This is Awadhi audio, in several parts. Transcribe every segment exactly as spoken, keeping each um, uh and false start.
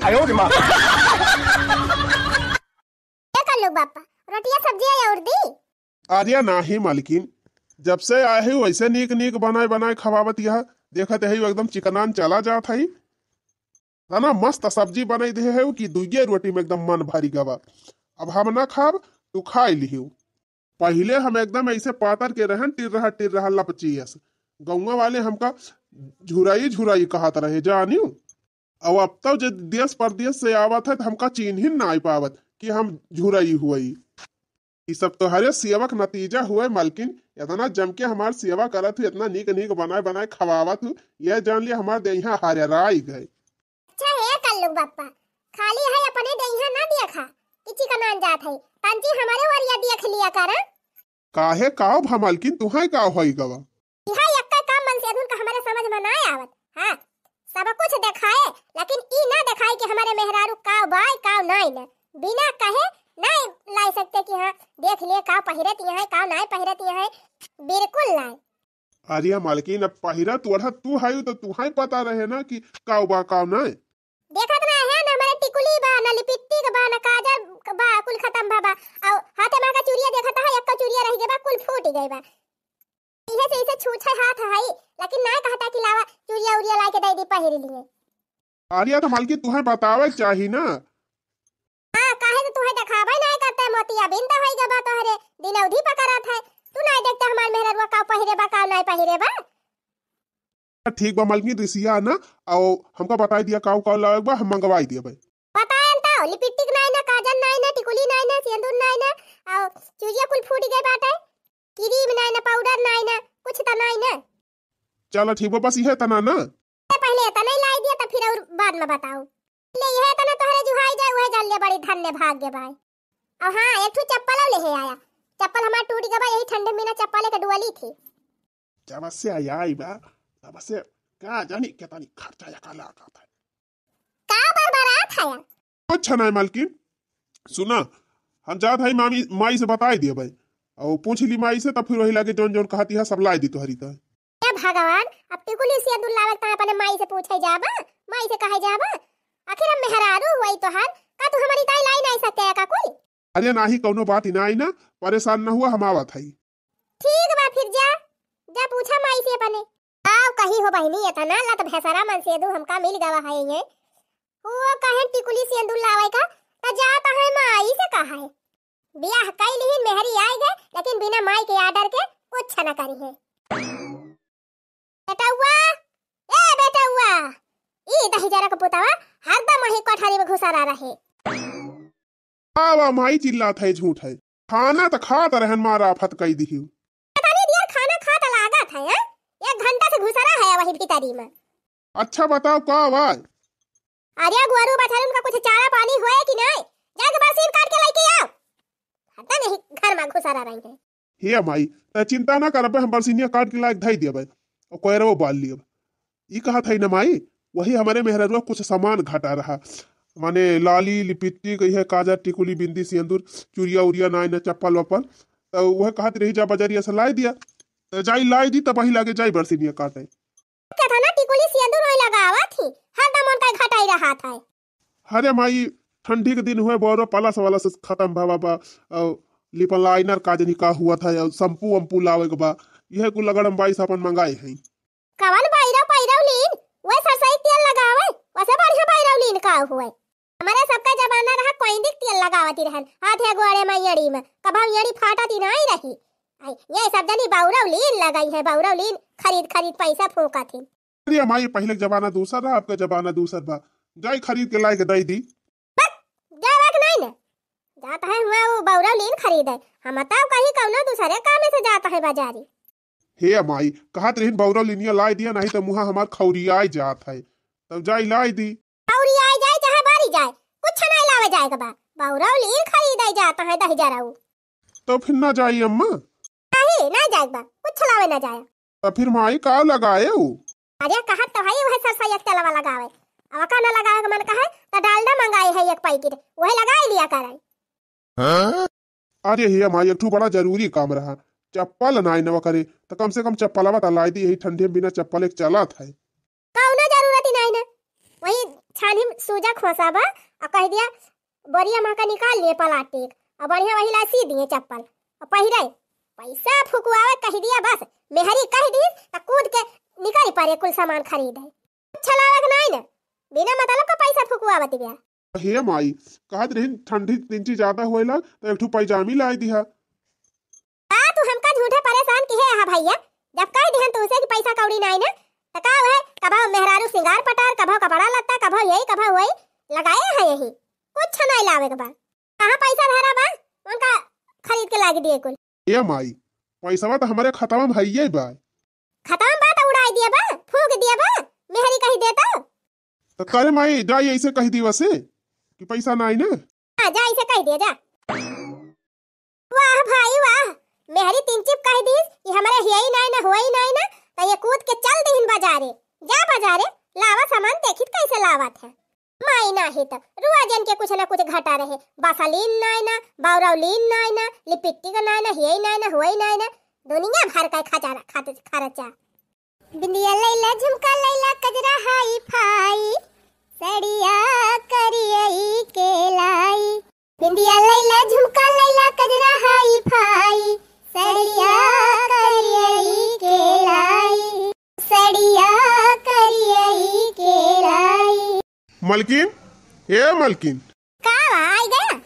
ए कल्लू बापा, रोटिया सब्जिया और दी? अरे नाही मलकिन, जब से आए ही वैसे नीक नीक बनाए बनाए खवावत यह। देखत है एकदम चिकनान चला जात है। तना मस्त सब्जी बनाई दे है कि दुइये रोटी में एकदम मन भरी गवा। अब हम ना खाब, तू खाई लिहियो। पहिले हम एकदम ऐसे पातर के रहन, टिर्रहा टिर्रहा लपचियस। गौवा वाले हमका झुराई झुराई कहत रहे, जानियो। अब अब तो जे देश परदेश से आवत है, त हमका चीन्हिन नाई पावत कि हम झुराई हुई। ई सब तोहरे सेवा क नतीजा हुए मलकिन। इतना जम के हमार सेवा करत हुई, इतना नीक नीक बनाए बनाए खवावत हुई, ये जान लिया हमार देहिया हरियराई गए। अच्छा हे कल्लू बप्पा, खाली है अपने देहिया ना देखा कि चिकनान जात है, तंची हमारे ओरिया देख लिया करा। काहे, काव भा मलकिन, तुहाई काव होई गवा? इहा एक्का काम मनसेधुन का हमरे समझ में ना आवत। हाँ, सब कुछ देखाए, लेकिन ई ना देखाए कि हमरे मेहरारू काव बाय, काव नाई न। बिना कहे नाई लाई सकते कि हाँ, देख लिए काव पहिरत यहाँ है, काव नाई पहिरत यहाँ है। बिल्कुल नाई। अरे मलकिन, अब पहिरत ओढ़त तू हायू तो तुहाई पता रहे ना कि काव बा, काव नाई। देखत ना है ना, हमारे टिकुली बा, ना लिपस्टिक बा, ना काजल बा, कुल खत्म बा, बा। अउ हाथे में का चूड़िया देखत है, एक्का चूड़िया रह गए बा, कुल फूट गए बा। इहे से इसे छूछे हाथ है, लेकिन नाय कहता कि लावा चूड़िया उड़िया लाके दे दी पहिर लिए। अरे तो मलकिन, तुहे बतावे के चाही ना। हाँ, काहे तो तुहे देखावे नाय करते, मोतिया बिंद होई गबा तोहरे, दिन अवधि पकड़त है। तू नाय देखते हमार मेहररुआ का पहिरे बा, का नाय पहिरे बा। ठीक बा मलकिन, रिसिया ना, अउ हमका बताई दिया काउ काउ लावे के बा, हम मंगवाई दिया भाई। बताएन तो, लिपस्टिक नाई ना, काजल नाई ना, टिकुली नाई ना, सेंदूर नाई ना, अउ चूड़िया कुल फूट गए बाटे, क्रीम नाई ना, पाउडर नाई ना, कुछ तो नाई ना। चला ठीक बा, बस इहे तना ना। ते पहले इतना ही लाई दिया, तो फिर और बाद में बताओ। ले इहे तना तोहरे जुहाई जाए, वह जान ले बड़ी धन्य भाग्य भाई। और हाँ, एक ठो चप्पल ले है आया, चप्पल हमार टूट गबा, यही ठंडे में ना चप्पल के डुअली थी। जब से आई बा, तब से का जानी कितनी खर्चा या का लागत है। का बरबरात है? अच्छा नहीं मालकिन, सुना, हम जात हई मामी, माई से बताई दिए भाई, और पूछ ली माई से, तब फिर वही लागे जौन जौन कहती है सब लाई दी तोहरी तो। हे भगवान, अब टिकुली सेंदूर लावे त अपने माई से पूछे जाबा, माई से कहे जाबा, आखिर हम मेहरारू हुई तोहार, का तू हमारी ताई लाई नहीं सके का कोई? अरे नाही, कौनो बात ही नाही ना, परेशान न हुआ, हम आवत हई। ठीक बा, फिर जा, जा पूछा माई से अपने। आओ कही हो बहिनी, इतना लत भेसरा मनसेदू हमका मिल गवा है ये। वो कहे टिकुली सेंदूर लावे का, त जात है माई से कहा है। बियाह कई लिहिन मेहरी आई गए, लेकिन बिना माई के order के कुछ न करी है। बेटौआ, ए बेटौआ, ई दहिजरा के पुतवा हरदम वही कोठरी में घुसरा रहे। आवा माई चिल्लात है, झूठ है। खाना त खात रहन, मार आफत कई दिहिउ। पता नहीं दियर खाना खात लागत है, हैं? एक घंटा से घुसरा है वही भीतरी में। अच्छा बताओ का बा? अरे गोरू बछरुन का कुछ चारा पानी होए कि नहीं? जाके बरसीन काट के लेके आओ। हरदम यही घर में घुसरा रही है। हे माई, त चिंता ना करबे, हम बरसीनिया काट के लायक धई देबे, और कोयरवो बाल लियब। ई कहत है न माई, वही हमरे मेहररुआ कुछ सामान घटा रहा, माने लाली, लिपिस्टिक, इहे काजर, टिकुली, बिंदी, सिंदूर, चुरिया उरिया, नाई न चप्पल वप्पल, त वह कहत रही जा बजरिया से लाई दिया, त जाई लाई दी, तब वही लागे जाई बरसीनिया काटे। केतना टिकुली सिंदूर वही लगावत ही, हरदम उनका घटाई रहत है। अरे माई, ठंडी के दिन हुए, बौरो पलस वलस खत्म भवा बा, और लिप लाइनर का जनी का हुआ था, और शैम्पू वम्पू लावे के बा, यह कुल लगड़म बाई से अपन मंगाए हैं। कवन बैरव पैरव लीन, वह सरसई तेल लगावे, वसे बढ़िया बैरव लीन का हुए। हमारे सबका जमाना रहा, कोइंदिक तेल लगावती रहन, हाथे गोड़े में एड़ी में, कभव एड़ी फाटती नहीं रही। आई, ये सब जनी बौरव लीन लगाई है, बौरव लीन खरीद खरीद पैसा फूंकत ही। अरे माई, पहले के जमाना दूसर रहा, अब के जमाना दूसर बा। जाई खरीद के लाई के दई दी। बक, जाए के नहीं ने। जात है हुआ वो बौरव लीन खरीदे। हम तब कहीं कौनो दूसरे काम से जात है बाजारी। हे माई, कहत रहिन बौरव लीनिया लाई दिया, नहीं तो मुहा हमार खौरियाई जात है। तब जाई लाई दी। खौरियाई जाए चाहे बारी जाए, कुछ नहीं लावे जाए के बा। बौरव लीन खरीदे जात है दहिजरऊ। तो फिर ना जाई अम्मा? नहीं, ना जाए बा, कुछ लावे ना जाए। तो फिर माई का लगाए उ? अरे कहत तो है वह सरसैया के तेलवा लगावे। अब का ना लगावे के मन कहे, तो डालडा मंगाए है एक पैकेट, वही लगाए लिया करे। हाँ? अरे हे माई, एक ठो बड़ा जरूरी काम रहा, चप्पल नाई नवा करे, तो कम से कम चप्पलवा तो लाई दी, यही ठंडे में बिना चप्पल एक चलत है। कौनो जरूरत ही नहीं ना, वही छानी सूजा खोसा बा, अउ कहि दिया बोरिया मा का निकाल लिए प्लास्टिक, अउ बढ़िया वही ला सी दिए चप्पल, अउ पहिरे। पैसा फुकवावे कहि दिया बस, मेहरी कहि दी त कूद के निकल परे कुल सामान खरीदे। अच्छा लावे के नाई न, बिना मतलब का पैसा फुकवावत बिया। हे माई, कहत रहिन ठंडी तिंची ज्यादा होएला त एक ठो पैजामी लाई दिहा। का तू हमका झूठे परेशान किहे हा भैया? जब कहि दिहन तुहसे कि पैसा कौड़ी नाई न, त का उहे कभौ मेहरारू सिंगार पटार, कभौ कपड़ा लत्ता, कभौ यही, कभौ वही, लगाए है यही, कुछ नाई लावे के बा। कहाँ पैसा धरा बा, उनका खरीद के लागी दिए कुल। ए माई, पैसवा त हमरे खतवा मा हइये बा। खतवा मा बा त उड़ाई दिए बा, फूंक दिए बा, मेहरी कहि दे तो। त करे माई, जाई ऐसे कहि दी वसे कि पैसा नाई न। हाँ, जा ऐसे कहि दिए, जा। वाह भाई वाह, मेहरी तिनचिप कहि दीस कि हमरे हियई नाई न, होई नाई न, त ये कूद के चल दिहिन बाजारे। जा बाजारे, लावा सामान, देखित कैसे लावत है। माई नाही त रुआ जन के कुछ न कुछ घटा रहे। बासालीन नाई न, बाउराउलीन नाई न, लिपिस्टिक नाई न, हियई नाई न, होई नाई न, दुनिया भर का खजाना खातिर खर्चा। बिंदिया लैला, झुमका लैला, कजरा हाई फाई, सड़िया करियई के लाई। बिंदिया लैला, झुमका लैला, कजरा हाई फाई, सड़िया करियई के लाई, सड़िया करियई के लाई। मलकिन, ए मलकिन। का बा, आई गया?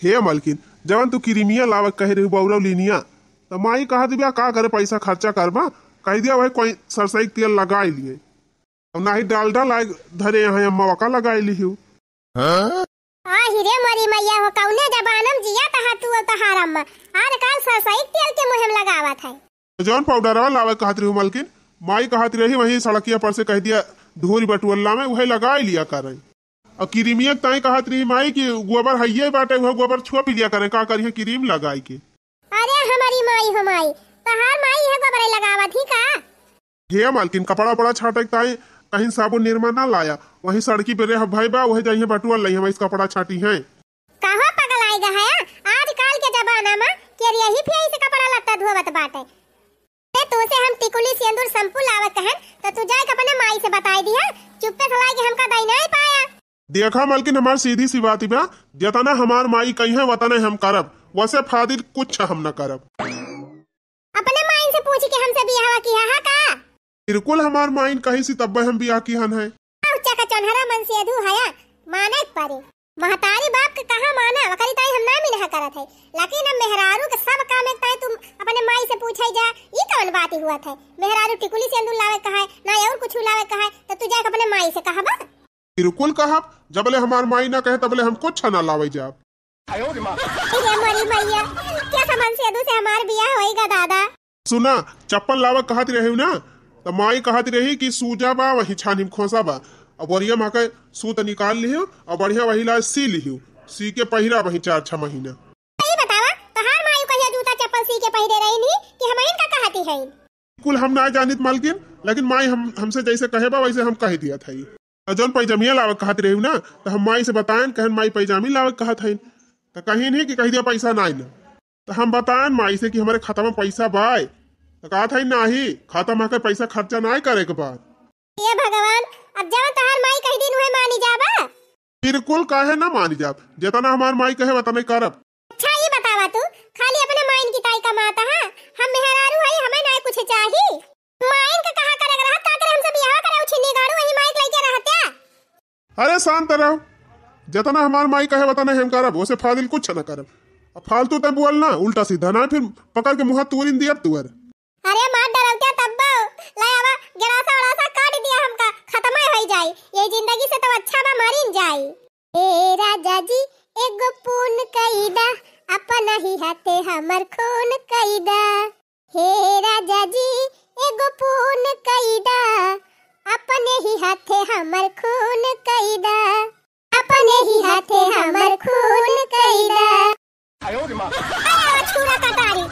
हे मलकिन, जवन तू किरिमिया लावे कहे रही बौरव लीनिया, त माई कहत बिया का करे पैसा खर्चा करबा, कहि दिया वही कोई सरसई के तेल लगाई लिए। अब नाही डालडा लाग धरे यहाँ अम्मा वका लगाई लिहियो। हाँ? आ हिरे मोरी मैया हो, कौने जमाना मा जिया तहा तू और तहार अम्मा। आजकल सरसई के तेल के मुँह मा लगावत है। जौन पाउडरवा लावे कहत रही मलकिन, माई कहत रही वही सड़किया पर से कहि दिया धूरी बटुअल्ला में उहे लगाई लिया करें। और किरिमिया ताई कहत रही माई कि गोबर हइये बाटे, उहे गोबर छुआ पी लिया करें, का करिहे किरिम लगाई के। अरे हमारी माई हो माई, तहार माई है गोबरे लगावत ही का? हे मालकिन, कपड़ा उपड़ा छाटे के ताई कहीं साबुन निरमा ना लाया, वहीं सड़की पे रेह भाई बा, वही जाइए बटुआ लई हम इस कपड़ा छाटी हैं। कहाँ पगल आई गा है? आजकल के जमाना मा के यही फियाई से कपड़ा लत्ता धोवत बाटे। ते तू से हम टिकुली सेंदूर शैम्पू लावत कहन, तो तू जाए के अपने माई से बताई दिया, चुप्पे से लाई के हमका दई नहीं पाया। देखा मलकिन, हमार सीधी सी बात बा, जितना हमार माई कही है वतने हम करब, वसे फादिल कुछ हम न करब। अपने माई से पूछ के हमसे बियाहवा किहा हा का? बिल्कुल हमार माइन कही सी तब्बे हम बियाह किहन है। आउ चका चोन्हरा मन से अधू हया, माने के परे। महतारी बाप के कहाँ माना, वकरी ताई हम ना मिनहा करत है। लेकिन अब मेहरारू के सब काम एक ताई तुम अपने माई से पूछे जा, ई कौन बात हुआ था? मेहरारू टिकुली सेंदूर लावे कहा है, ना और कुछ लावे कहा है, तो तू जाके अपने माई से कहबा। बिल्कुल कहब, जबले हमार माई ना कहे तबले हम कुछ ना लावे जाब। अरे मोरी मैया, क्या सामान से अदू से हमार बियाह होई गा दादा? सुना, चप्पल लावे कहत रही ना, त माई कहत रही कि सूजा बा, वही छानी में खोसा बा, अब बोरिया मा के सूत निकाल लिहियो, और बढ़िया वही ला सी लिहियो, सी के पहिरा वही चार छह महीना। ई बतावा, तोहार माई कहिया जूता चप्पल सी के पहिरे रही नी कि हम इनका कहती है? कुल हम ना जानित मालकिन, लेकिन माई हम, हमसे जैसे कहे बा वैसे हम कह दिया था। और जौन पैजामिया लावे कहत रही ना, तो हम माई से बताएन, कहन माई पैजामी लावे कहत है, तो कहीं नहीं कि कह दिया पैसा ना आइल। तो हम बताएन माई से कि हमारे खाता में पैसा बाय, तो कहत है नाही, खाता में आके पैसा खर्चा ना करे के बाद। ये भगवान, अब जब तोहार माई कह दिन हुए मानी जाबा। बिल्कुल काहे ना मानी जाब, जितना हमार माई कहे वतने करब। अच्छा, ई बतावा तू, खाली अपने माइन की ताई कमाता है? हम मेहरारू हई, हमें नाय कुछ चाही। माइन का कहा करे के रहत, का करे हमसे बियाह करे, उछिन्नी गाड़ू, वही माई के लइके रहत्या। अरे शांत रहो, जितना हमार माई कहे वतने हम करब, ओसे फाजिल कुछ न करब। अब फालतू ते बोल ना, उल्टा सीधा ना, फिर पकड़ के मुँह तूरिन दियब तुअर। अरे मार डरौत्या तब्बो, ले आवा, गड़ासा उड़ासा काट दिया हमका, खत्म होई जाई। ये जिंदगी से तो अच्छा बा मरिन जाई। ए राजा जी, एगो पून कई दा, अपन ही हाथे हमर खून कई दा। हे राजा जी, एगो पून कई दा, अपने ही हाथे हमर खून कई दा। अपने ही हाथे हमर खून कई दा। अरे छुरा कटारी,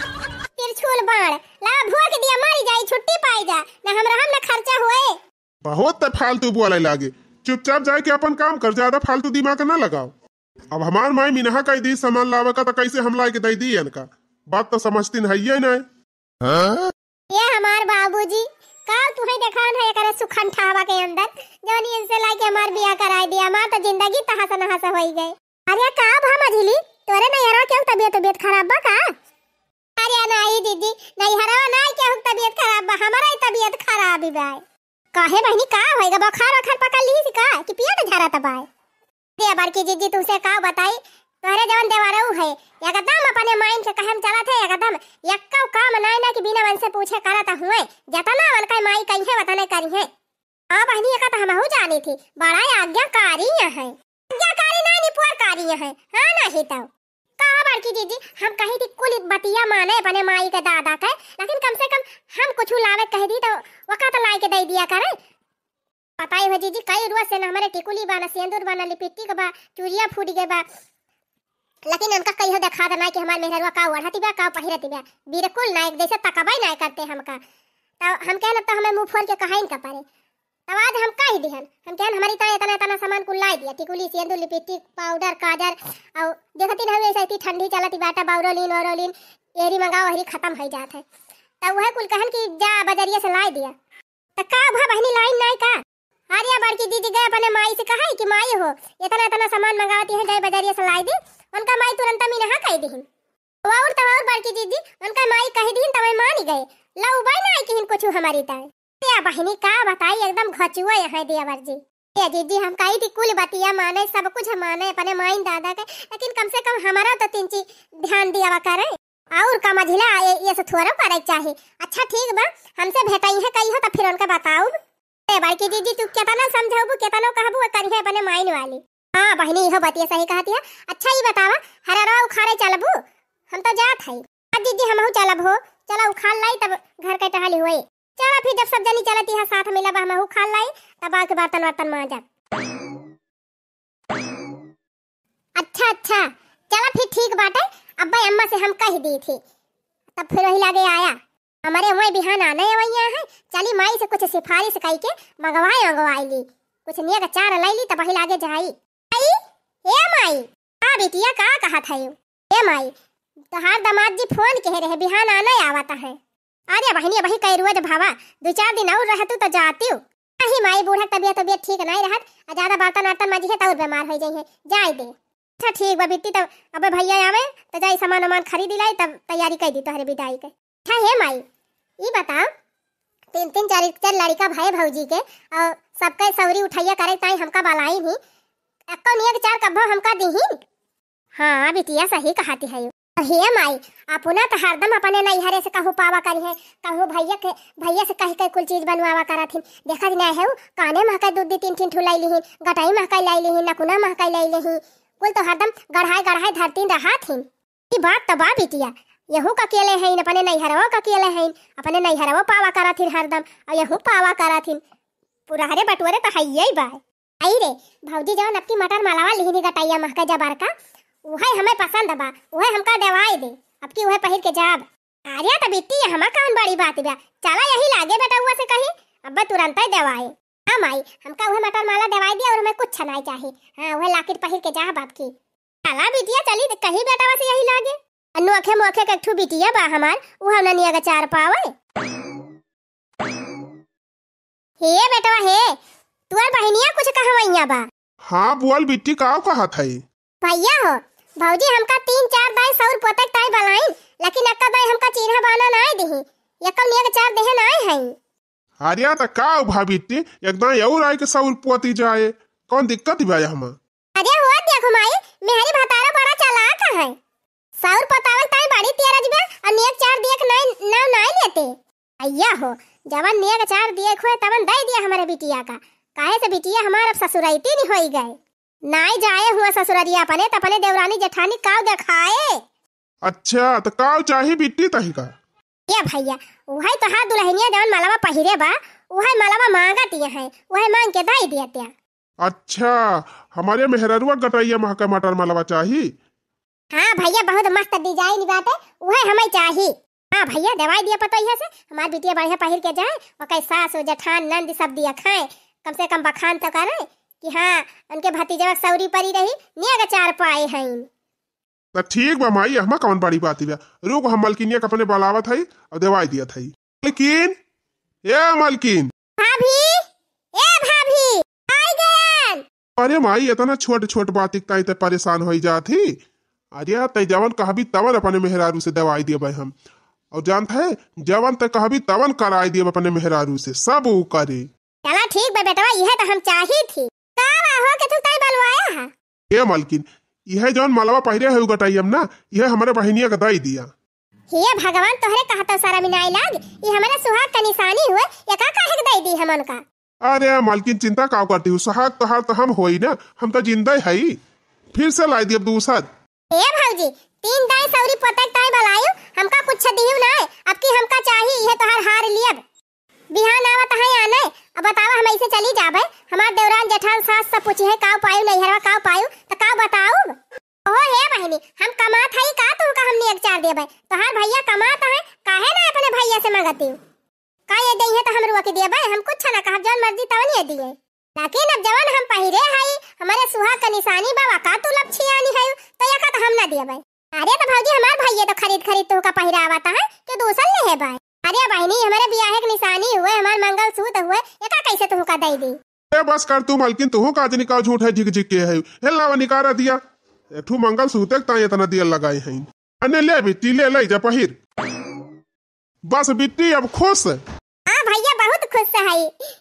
तिरछुल बाण, ला भोंक दिया, मारी जाई, छुट्टी पाई जा, ना हम रहम ना खर्चा होए। बहुत ते फालतू बोले लागे, चुपचाप जाए के अपन काम कर, ज्यादा फालतू दिमाग ना लगाओ। अब हमार माई मिनहा कई दी सामान लावे का, तो कैसे हम लाए के दे दी इनका? बात तो समझती नहीं है ना। ये हमार बाबूजी, का तुहई देखान है एकरे सुखन ठावा के अंदर, जौन इनसे लाइके हमार बियाह कराई दिया, हमार तो जिंदगी तहस नहस होई गए। अरे का भा मझिली, तोरे नैहरवा केहू तबियत, तबियत खराब बा का? अरे नाई दीदी, नैहरवा नाई केहू तबियत खराब बा, हमारा ही तबियत खराब ही बा। काहे बहिनी, का होइगा? बुखार उखार पकड़ लिहिस का कि पेट झरत बा? अरे बड़की जीजी, तुमसे का बताई, तोहरे जवन देवरऊ है, एकदम अपने माइन के कहम चलत है, एकदम एक्को काम नाई ना कि बिना उनसे पूछे करत हुए, जतना उनका माई कही है, वतने करी है। हाँ बहिनी, एका तो हमहू जानी थी, बड़ा आज्ञाकारी है। आज्ञाकारी ना, निपोरकारी है। हाँ, नहीं तो। का बड़की जीजी, हम कही थी कुल बतिया माने अपने माई के दादा के, लेकिन कम से कम हम कुछ लावे कह दी तो वका तो लाई के दे दिया करे। पता ही हो जीजी, कई रोज से ना हमारे टिकुली बा, ना सेंदूर बा, ना लिपस्टिक बा, चूड़िया फूट गए बा, लेकिन उनका कहियो देखा देना कि हमार मेहरवा का ओढ़ती बा, का पहिरती बा, बिल्कुल ना, एक जैसे तकबई ना करते हमका। तो हम कहन, अब तो हमें मुंह फोड़ के कहा इनका पड़े। तब आज हम कह दिहन, हम कहन हमारी तरह इतना, इतना सामान कुल लाई दिया, टिकुली, सेंदूर, लिपस्टिक, पाउडर, काजर, और देखती ना हमें ऐसे इतनी ठंडी चलती बाटा, बाउरोलिन, वाउरोलिन, एहरी मंगाओ, एहरी खत्म हो जात है। तब वह कुल कहन कि जा बजरिया से लाई दिया। त का भा बहिनी, लाइन नाई का? अरे बड़की दीदी गए अपने माई से कहे कि माई हो, इतना इतना सामान मंगावती है, जाए बजारिया से लाई दी। उनका माई तुरंत में नहा कह दीहिन। तो और, तो और बड़की दीदी, उनका माई कह दीहिन तब मान गए। लऊ बाई नाई किहिन कुछ हमारी ताई। या बहिनी का बताई, एकदम घचुआ यहाँ देवर जी। ये दीदी हम कही थी कुल बतिया माने, सब कुछ माने अपने माई दादा के, लेकिन कम से कम हमारा तो तीन चीज ध्यान दिया करे। और का मझिला, ये, ये से थोड़ा करे के चाही। अच्छा ठीक बा, हमसे भेटाई है कही हो तो फिर उनका बताऊ। ए बड़की जीजी, तू केतना समझाबू, केतनो कहबू, वो करिहे अपने माइन वाली। हाँ बहिनी, इहो बतिया सही कहती है। अच्छा ई बतावा, हररवा उखाड़े चलबू? हम तो जात हई। हाँ जीजी, हमहू चलब हो। चला उखाड़ लाई, तब घर के टहली होए। चला फिर, जब सब जनी चलती है साथ मिलब, हमहू उखाड़ लाई, तब आके बर्तन वर्तन मांजब। अच्छा अच्छा, चला फिर ठीक बाटे। अब्बे अम्मा से हम कह दी थी, तब फिर वही लागे आया। हमारे वही बिहान आने वही है, चली माई से कुछ सिफारिश कई के मंगवाए मंगवाई ली, कुछ नियक चार लाई ली, तब वही लागे जाई। आई, ए माई, का बिटिया का कहत है? ए माई, तोहार दामाद जी फोन कहे रहे, बिहान आने आवत है। अरे बहिनी, अबही कई रोज भावा, दो चार दिन और रहतू तो जातियो। नहीं माई, बूढ़ा के तबियत, तबियत ठीक नहीं रहत, आ ज्यादा बर्तन वर्तन मांजी है तो और बीमार हो जाई है, जाए दे। अच्छा ठीक बा बिट्टी, तब अबे भैया आवे तो जाई सामान वामान खरीद लाई, तब तैयारी कर दी तोहरे विदाई के। अच्छा हे माई, ई बताओ, तीन तीन चार चार लड़का भाई भौजी के और सबके सौरी उठैया करे ताई हमका बलाई नहीं, एक्को नियक चार कब्बो हमका दीही। हाँ बिटिया, सही कहती है। हे माई, अपना तो हरदम अपने नैहरे से कहूँ पावा करी है, कहूँ भैया के, भैया से कह के कुल चीज बनवावा करत हिन। देखत नहीं है, काने महकाई दू दू तीन तीन ठू लाई लिहिन, गटाई महकाई लाई लिहिन, नकुना महकाई लाई लिहिन, कुल तो हरदम गढ़ाई गढ़ाई धरतीन रहत हिन। ई बात तो बा बिटिया, यहू का अकेले हैं, अपने नैहरवा का अकेले हैं, अपने नैहरवा पावा करत हिन हरदम, और यहू पावा करत हिन। पुरहरे बटुअरे तो हइये बा। आई रे, भौजी जवन अबकी मटर मलावा लिहिनी गटैया महके जबर का, उहे हमें पसंद बा, उहे हमका देवाई दे, अबकी उहे पहिर के जाब। अरे त बिट्टी, हमा कौन बड़ी बात बा, चला यही लागे बेटउआ से कही, अब्बे तुरंते देवाए। हाँ माई, हमका उहे मटर माला देवाई दिया और हमें कुछ नहीं चाही। हाँ, उहे लाकिट पहिर के जाब अबकी। चला बिटिया, चली त कही बेटवा से यही लागे। अनोखे मोखे के एक ठू बिटिया बा हमार, उहे ननिया के चार पावे। हे बेटवा हे, तुअर बहिनिया कुछ कहवैया बा। हाँ बोल बिट्टी, का कहत है? भैया हो, भौजी हमका तीन चार दाई सौर पोते के ताई बलाइन, लेकिन एक्का दाई हमका चीन्हा बाना नाय दिही, एक्का नियक चार देहे नाय है। अरे त का भा बिट्टी, एक दाई और आए के सौर पोती जाए, कौन दिक्कत बा हमा? अरे हुआ देखो माई, मेहरी भतारो बड़ा चालाक है। सौर पतावन ताई बड़ी तेरज बा, और नेक चार दिए के नाई, नाव नाई लेते। अय्या हो, जवन नेक चार दिए खोए तवन दे दिया हमारे बिटिया का। काहे से बिटिया हमार अब ससुरैती नहीं होई गए। नाई जाए हुआ ससुररिया अपने, त अपने देवरानी जेठानी काव देखाए। अच्छा, त काव चाही बिट्टी तही का? ए भैया, उहै तोहार दुल्हनिया जवन मलवा पहिरे बा, उहै मलवा मांगत ये है, उहै मांग के दे दिया त्या। अच्छा, हमारे मेहररुआ गटैया महका मटर मलवा चाही? हाँ भैया, बहुत मस्त design बाटे, उहै हमें चाही। हाँ भैया, देवाई दिया पतोहिया से, हमार बिटिया बढ़िया पहिर के जाए, ओकर सास, जेठान, नंद सब दिया खाए, कम से कम बखान तो करे कि हाँ, उनके भतीजवा सौरी परी रही, नेग चार पाए हैं। त ठीक बा माई, हमा कौन बड़ी बात बा, रुक हम मलकिनिया के अपने बुलावत हई और देवाई दियत हई। लेकिन ए मलकिन। भाभी, ए भाभी, आई गयन। अरे माई, इतना छोट छोट बात एक ताई ते परेशान होई जात ही। अरे तै जवन कहबी तवन अपने मेहरारू से दवाई देबे हम। और जानत है, जवन तै कहबी तवन कराई देब अपने मेहरारू से, सब ऊ करे। चला ठीक बा बेटवा, इहे तो हम चाही थी। का बा हो के तू ताई बलवाया है? ए मलकिन, इहे जौन मलवा पहिरे है उ गटइयम ना, इहे हमरे बहिनिया के दई दिया। हे भगवान, तोहरे कहत शर्म नाई लाग, ई हमरे सुहाग का निशानी हुए, एका काहे के दई दी हमन का? अरे मलकिन, चिंता काउ करती हूँ, सुहाग तोहार तो हम होई ना, हम तो जिंदा हई, फिर से लाई दियब दूसर। ए भौजी, तीन दाई सौरी पोते के ताई बलायु, हमका कुछ दिहु नाय, अब की हमका चाही, इहे तोहार हार लियब। बिहान आवत है आने, अब बतावा हम ऐसे चली जाबे, हमार देवरान जेठान सास सब पूछी है, काउ पायु नैहरवा काउ पायु, त काउ बताऊ? ओहो हे बहिनी, हम कमात हई का तुमका हमनी एक चार देबे, तोहार भैया कमात है, काहे ना अपने भैया से मांगती हूँ? का ये दइहे तो हम रोक देबे, हम कुछ ना कहब, जौन मर्जी तवन ये दिए। लेकिन अब जवन हम पहिरे हई, हमरे सुहाग का निशानी बा, का तू लपछियानी हई, तो एका तो हम ना देबे। अरे तो भौजी, हमार भैया तो खरीद खरीद तुहका पहिरावत है, कि दूसर लेहे बा? अरे बहिनी, हमरे बियाहे के निशानी हुए, हमार मंगलसूत्र हुए, एका कैसे तुहका दे दी? ए बस कर तू मलकिन, तुहू का जनी का झूठ है, झिक झिक के है। हे लावा निकारा दिया, एक ठू मंगलसूत्र ताई इतना दिया लगाए हैं। अने ले बिट्टी, ले ले जा पहिर। बस बिट्टी अब खुश। हाँ भैया, बहुत खुश है।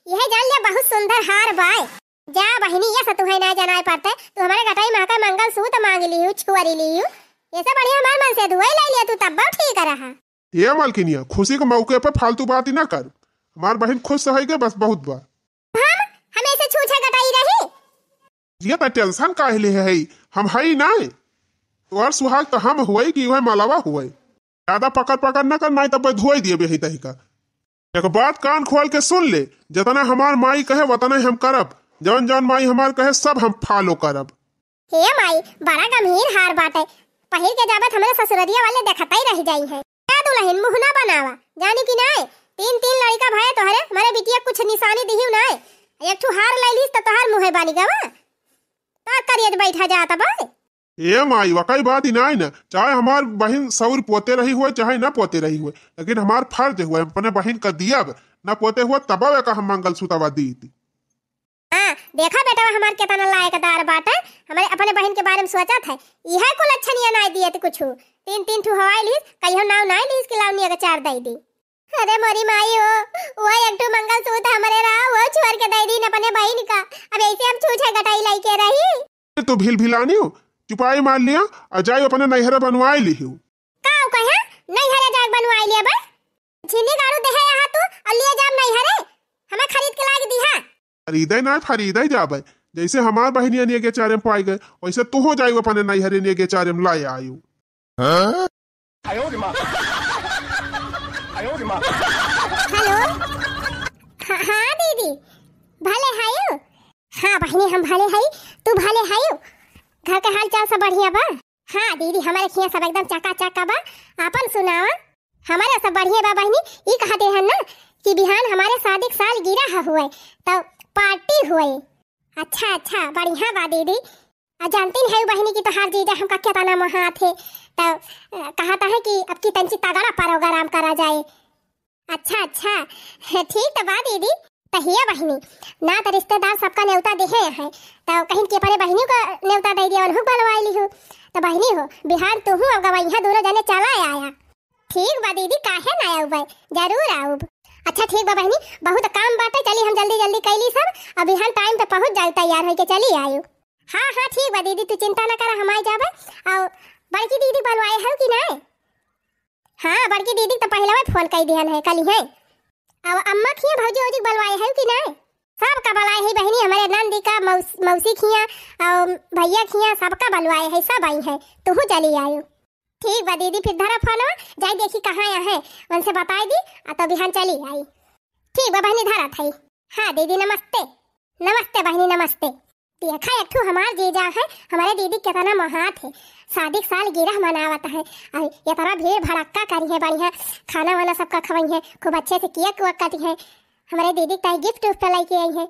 यह जान ले, बहुत सुंदर हार बाय। जा बहिनी, ये सतुहे ना जनाए पड़ते, तू हमारे गटाई माँ का मंगलसूत्र मांग लियू, छुअरी लियू। ये सब बढ़िया हमार मन से दुआई लाई लिया तू, तब बहुत ठीक रहा। ये मलकिनिया, खुशी के मौके पर फालतू बात ही ना कर। हमार बहिन खुश है के बस बहुत बा। हम, हम ऐसे छूछे गटाई रही। ये तो टेंशन काहे ले है, हम हई ना। तोहर सुहाग तो हम हुए कि वह मलवा हुए। ज्यादा पकड़ पकड़ न कर, नाहीं तब धोई दिए बेही तही का। एक बात कान खोल के सुन ले, जतना हमार माई कहे वतना ही हम करब, जौन जौन माई हमार कहे सब हम फॉलो करब। हे माई, बड़ा गंभीर हार बाटे, पहिर के जाबे त हमरे ससुररिया वाले देखते ही रह जाई हैं। ए दुलहिन, मुँह ना बनावा, जानी कि नाय, तीन तीन लड़िका भये तोहरे, हमरे बिटिया कुछ निशानी दिहिउ नाय, एक ठू हार लैलिस त तोहार मुँहे बानी गवा, तोर करियज बैठा जात बा। ए माई, वकई बात ही नाई न, चाहे हमार बहिन सौर पोते रही हुए, चाहे न पोते रही हुए, लेकिन हमार फर्ज हुए, अपने बहिन का दियब, न पोते हुए तब एका हम मंगलसूत्रवा दीत। हाँ, देखा बेटवा हमार केतना लायकदार बाटे, हमरे अपने बहिन के बारे में सोचत है, इहे कुल अच्छनिया नाई दियत कुछु। तीन तीन ठू हवाई लीस, कहियो नाव नाई लीस कि लावनी अगर चार दई दी। अरे मोरी माई हो, वो एक ठो मंगलसूत्र हमरे रहा, वो छोड़ के दे दीन अपने बहिन का। अब ऐसे हम छूछे गटाई लाई के रही। तू भिल भिलानी हो, चुपाई मार लिया और जाई अपने नैहरे बनवाई लिहू। का हो कहे? नैहरे जाके बनवाई लिया बे? झिनी गाड़ू देहे यहाँ तू और लिया जाब नैहरे, हमें खरीद के लाके दिहा। खरीदे ना, खरीदे जाबे। जैसे हमार बहिनिया ने के चारे में पाई गए, वैसे तू हो जाई अपने नैहरे ने के चारे में लाए आयु। हेलो। हाँ, हाँ दीदी, भले हयू? हाँ बहिनी, हम भले हई, तू भले हयू? घर के हाल चाल सब बढ़िया बा? हाँ दीदी, हमारे खिया सब एकदम चकाचक बा। आपन सुनावा? हमारे सब बढ़िया बा बहिनी। ई कहते हैं ना कि बिहान हमारे शादी के सालगिरह हुए, तो पार्टी हुए। अच्छा अच्छा, बढ़िया बा दीदी। आ जानती है बहिनी कि तोहार जीजा हमका केतना मोहात है, तो कहता है कि अब की तंची तगड़ा प्रोग्राम करा जाए। अच्छा अच्छा, ठीक तो बा दीदी। तहिया बहिनी, ना तो रिश्तेदार सबका नेवता देहे हैं, तो कहीं के अपने बहिनी का नेवता दे दिया, उन्हों बलवाई ली हो। तो बहिनी हो, बिहान तू हूँ अब गवैया दोनों जने चला आया। ठीक बा दीदी, काहे ना आउबे, जरूर आउब। अच्छा ठीक बा बहिनी, बहुत काम बाटे, चली हम जल्दी जल्दी कैली सब, अब बिहान टाइम पे पहुँच जाई, तैयार होके चली आयु। हाँ हाँ ठीक बा दीदी, तू चिंता ना करा, हम आई जाबे। और बड़की दीदी बलवाए हो कि नाय? हाँ, बड़की दीदी तो पहले फोन कर दिहन है, कल ही है। अब अम्मा खिया भौजी ओजी बलवाए है कि नाय? सबका बलाए है बहिनी, हमारे नंदी का मौस-, मौसी खिया और भैया खिया सबका बलवाए है, सब आई है, तू चली आयु। ठीक बा दीदी, फिर धरा फोनवा, जाई देखी कहाँ है, उनसे बताई दी, आ तो बिहान चली आई। ठीक बा बहिनी, धरा थाई। हाँ दीदी नमस्ते। नमस्ते बहिनी नमस्ते। देखा एक ठो हमार जीजा है, हमारे दीदी केतना मोहात है, शादी के सालगिरह मनावत है, और एतना भीड़ भड़क्का करी है, बढ़िया खाना वाना सबका खवाई है, खूब अच्छे से केक वेक कटी है, हमारे दीदी ताई गिफ्ट उफ्ट लेके आई है।